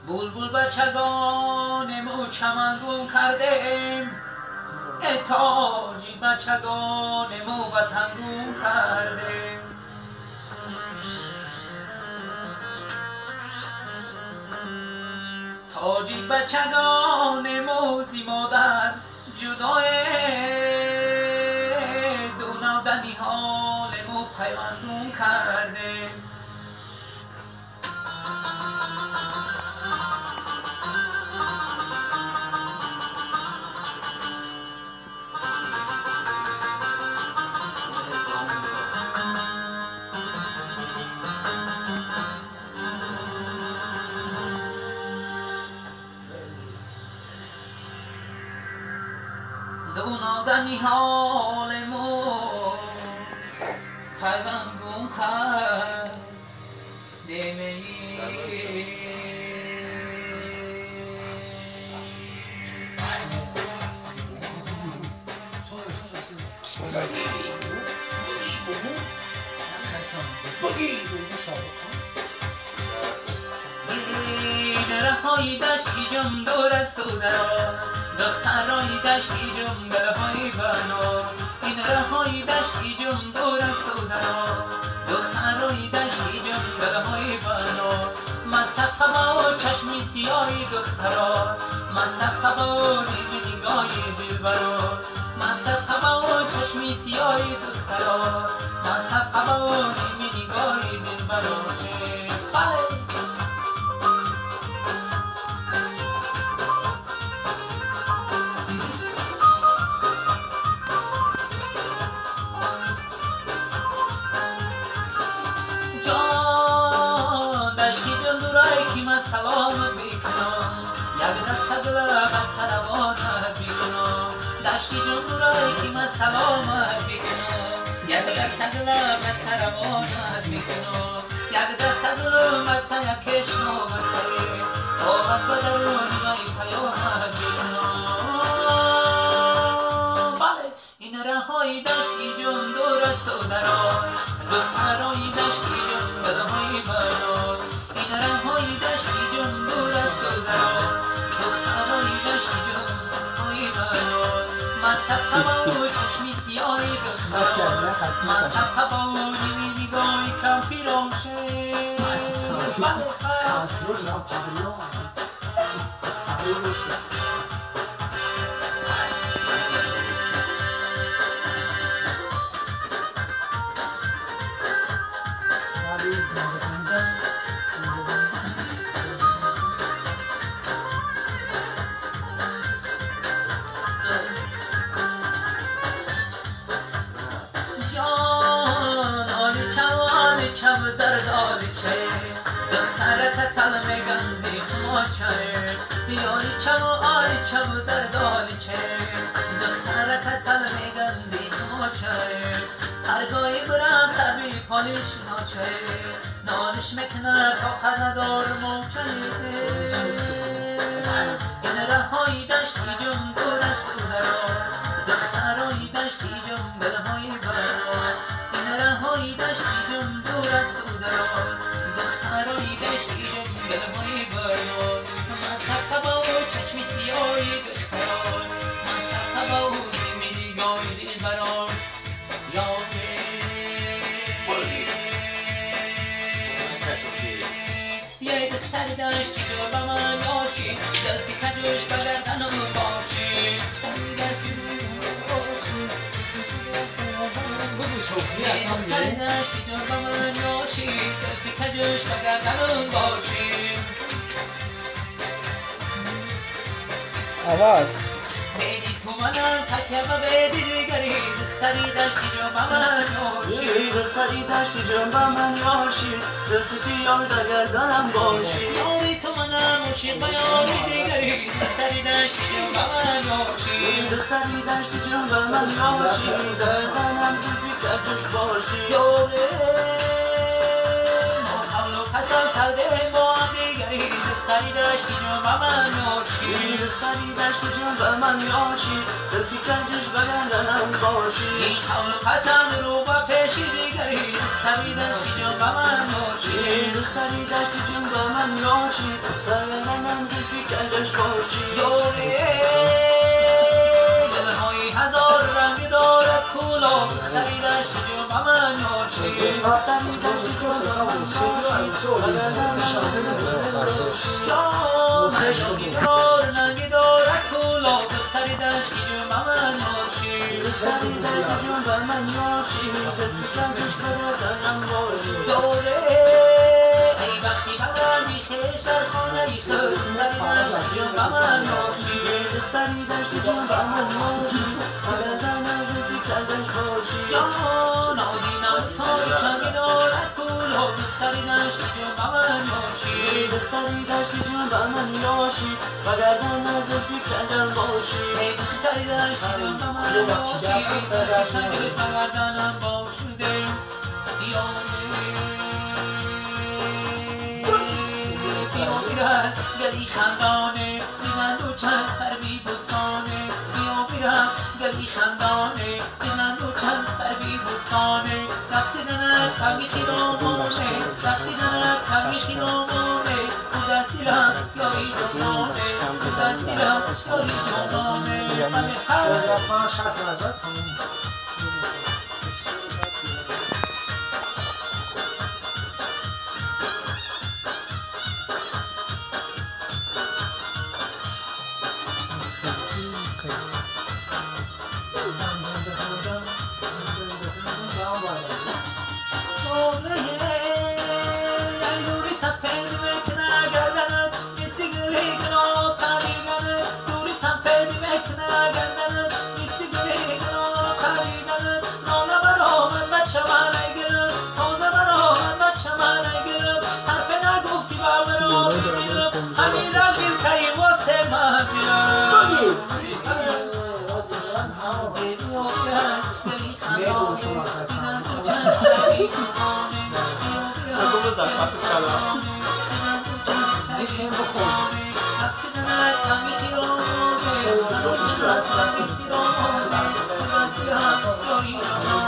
Булбул бачагонему чамангун кардем, тоҷи бачагонему ватангун кардем. Тоҷи бачагонему зи модар ҷудое, ду навдани ҳолему пайвандун кардем. Дунодани ҳолему пайвандгун кардем. Раҳои дашти ҷум дур аз ту даро, духтарои дашти ҷум гулҳои бано. Ин раҳои дашти ҷум дур аз ту даро, духтарои дашти ҷум гулҳои бано. Масаққа бо чашми сиёҳи духтаро, масаққа бо ними нигоҳи дилбаро, масаққа бо чашми сиёҳи духтаро, масаққа бо ними нигоҳи дилбаро. Салом бикунам, як даста гулам аз саравонат бикунам. Дашти ҷундурай ки ман саломат бикунам, як даста гулам аз саравонат бикунам. Як даста гулам аз тая кешно бастае, коғаз ба даруни май паёмат бикунам. Бале, ин раҳои дашти ҷундур асту даро, духтарои дашти ҷун гулҳои бано. Ин раҳои дашти ҷун дур асту даро, духтарои дашти ҷун гулҳои бано. Масаққа бо чашми сиёҳи духтаро, масаққа бо ними нигоҳи кампироше. دختر کسل میگن زی ماچه، یاری چم آری چم زردالی چه. دختر کسل میگن زی ماچه، هرگاهی برم سر بی پالیش ناچه، نالش میکنه تا ندار موچه. این رهایی دشتی جم دور است و درا، دخترای دشتی جم گلهای برا. این رهایی دشتی جم دور است و درا، دخترای دشتی جم گلهای برا. مسقه با چشمی سیاهی دختران، مسقه با نیمی نگاهی دلبران. یه دختر دشتی جو با من یاشی، زلفی کجوش با گردنم باشی. یه دختر دشتی جو با من یاشی، زلفی کجوش با گردنم باشی. آواز بیدی تو منم تکیه و بیدی دیگری، دختری دشتی جو با من یاشی. دختری دشتی جو با من یاشی، زلفی سیاه در گردنم باشی. یاری تو منم عاشق با یاری دیگری، دختری دشتی جو با من یاشی. دختری دشتی جو با من یاشی، گردنم زلفی کجوش باشی. یاره ما قبل و پسم کرده با هم دیگری، دختری دشتی جون با من یارشی دختری دشتی جون با من یارشی زلفی کجش بگردنم باشی این قول و قسم رو با پیشی دیگری دختری دشتی جون با من یارشی دختری دشتی جون با من یارشی بگردنم زلفی کجش باشی یاره گلهای هزار رنگ دارد کولا دختری دشتی جون با من یارشی دختری دشتی جون با من یارشی یار ننگی دارد کولا دختری دشتی جون با من یارشی دختری دشتی جون با من یارشی زلفی کجش بگردنم باشی یاره ای وقتی بلندی خویش در خانه ای خود دختری دشتی جون با من یارشی دختری دشتی جون با من یارشی بگردنم زلفی کجش باشی یا نادینم تای چنگی دارد کولا دختری دشتی جون با من یارشی دختری دشتی جون با من یارشی بگردنم زلفی کجش باشی ای دختری دشتی جون با من یارشی زلفی کجش بگردنم باشی بیا میرم گلی خندانه بزن دو چند سر بی بستانه بیا میرم گلی خندانه بزن دو چند سر بی بستانه رقصیدنت کمی خیرامانه رقصیدنت کمی خیرامانه بود از دیرم یاری جانانه بود از دیرم یاری جانانه من هر Thank you.